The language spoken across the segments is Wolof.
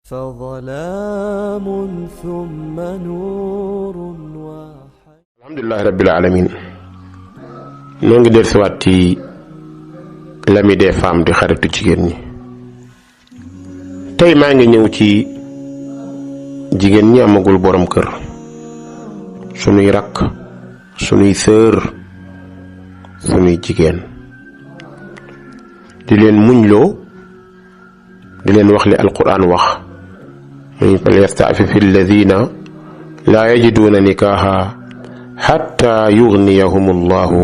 فظلام ثم نور واحد. alhamdulillahi rabbil alamin noo ngi del siwaat ci l'ami des femmes di xaritu jigéen ñi. tey maa ngi ñëw ci jigéen ñi amagul borom kër, sunuy rakk, sunuy sœur, sunuy jigéen, di leen muñloo, di leen wax li alquran wax muy fal yasta'fifi alladhina la yajiduna nikaha hatta yughniyahum allahu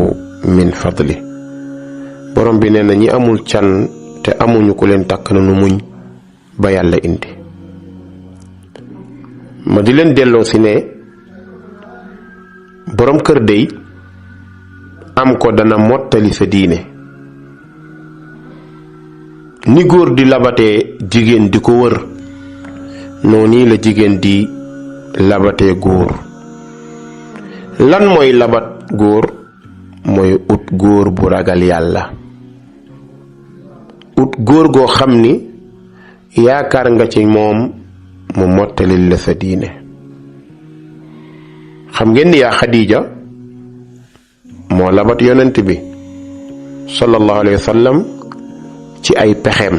min fadli. borom bi nee na ñi amul can te amuñu ku leen takk na nu muñ ba yàlla indi. ma di leen delloo si ne borom kër dey am ko dana mottali sa diine. ni góor di labatee jigéen di ko wër, noonu la jigéen di labatee góor. lan mooy labat góor? mooy ut góor bu ragal yàlla, ut góor goo xam ni yaakaar nga ci moom mu mottalil la sa diine. xam ngeen ni yaa Xadiija moo labat yonent bi sallallahu alayhi wa sallam ci ay pexeem.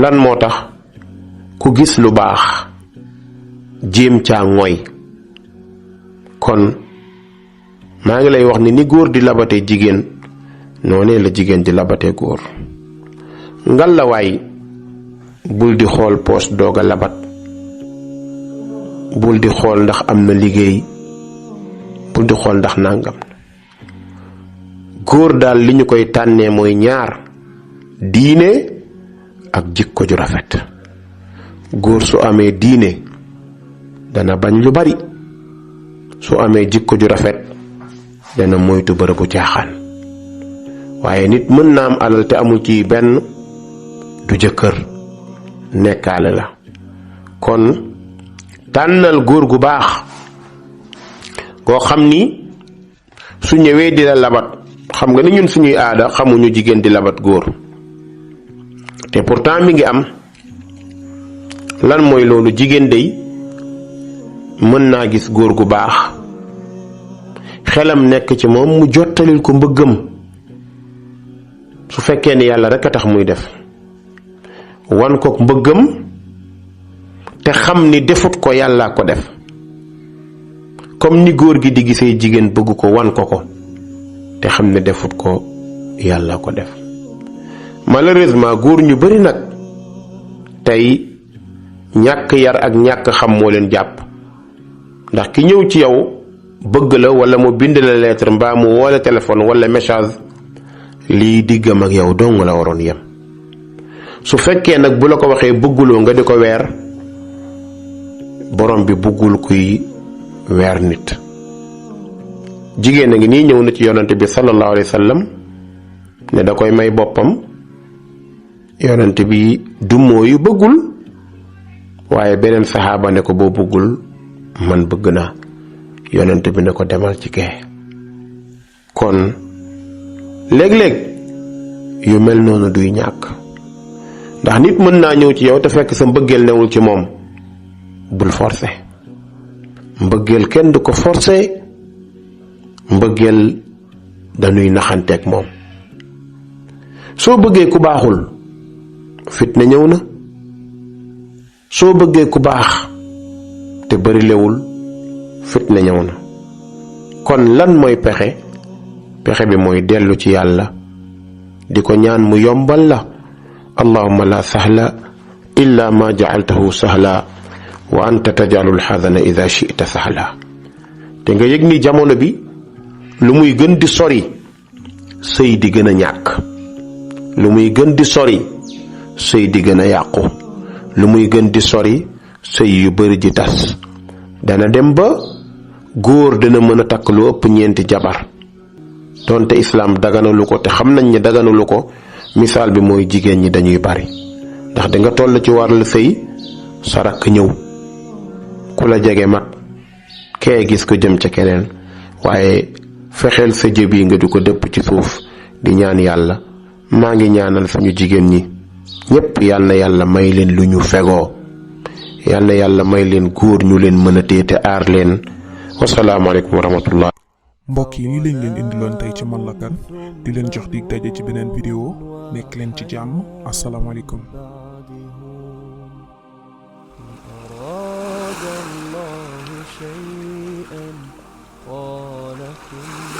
lan moo tax? ku gis lu baax jéem caa ngoy. kon maa ngi lay wax ni góor di labate jigéen noonee la jigéen di labate góor. ngalawaay bul di xool poos doog a labat, bul di xool ndax am na liggéey, bul di xool ndax nangam. góor daal li ñu koy tànnee mooy ñaar: diine ak jikko ju rafet. góor su amee diine dana bañ lu bari, su amee jikko ju rafet dana moytu bërëbu caaxaan. waaye nit mën na am alal te amul ci benn, du jëkkër, nekkaale la. kon tànnal góor gu baax koo xam ni su ñëwee di la labat, xam nga ni ñun suñuy aada xamuñu jigéen di labat góor, te pourtant mi ngi am. lan mooy loolu? jigéen dey mën naa gis góor gu baax, xelam nekk ci moom, mu jottalil ko mbëggam su fekkee ni yàlla rek a tax muy def, wan ko mbëggam te xam ni defut ko yàlla ko def. comme ni góor gi di gisee jigéen bëgg ko, wan ko ko te xam ne defut ko yàlla ko def. malheureusement góor ñu bari nag tey ñàkk yar ak ñàkk xam moo leen jàpp. ndax ki ñëw ci yow bëgg la, wala mu bind la lettre, mbaa mu woole téléphone wala message, lii diggam ak yow dong la waroon yem. su fekkee nag bu la ko waxee bëgguloo nga di ko weer, borom bi bëggul kuy weer nit. jigéen a ngi nii ñëw na ci yonante bi sallallahu alayhi wa sallam ne da koy may boppam. yonante bi du mooyu bëggul, waaye beneen saxaaba ne ko boo bëggul man bëgg naa. yonante bi ne ko demal ci kee. kon léeg-léeg yu mel noonu duy ñàkk, ndax nit mën naa ñëw ci yow te fekk sa mbëggeel newul ci moom. bul forcer mbëggeel, kenn du ko forcer. mbëggeel dañuy naxanteeg moom. soo bëggee ku baaxul, fitna ñëw na. soo bëggee ku baax te bari lewul, fitna ñëw na. kon lan mooy pexe? pexe bi mooy dellu ci yàlla, di ko ñaan mu yombal la. allahumma la sahla illa ma ja'altahu sahla wa anta tajalul xadana ida shi'ta sahla. te nga yëg ni jamono bi lu muy gën di sori, sëy di gën a ñàkk. lu muy gën di sori, sëy di gën a yàqu. lu muy gën di sori, sëy yu bari di tas. dana dem ba góor dana mën a takk lu ëpp 4 jabar, donte islaam daganalu ko, te xam nañ ne daganalu ko. misaal bi mooy jigéen ñi dañuy bari. ndax di nga toll ci war la sëy, sa rakk ñëw, ku la jege mag, kee gis ko jëm ca keneen. waaye fexeel sa jëb yi nga di ko dëpp ci suuf di ñaan yàlla. maa ngi ñaanal suñu jigéen ñi ñépp yal na yàlla may leen lu ñu fegoo, yal na yàlla may leen góor ñu leen mën a téete aar leen. wasalaamaaleykum wa rahmatullah. mbokk yi lii lañ leen indiloon tey ci Man la Kan, di leen jox dig daje ci beneen vidéo. nekk leen ci jàmm. asalaamaaleykum. أراد الله شيئا قال كن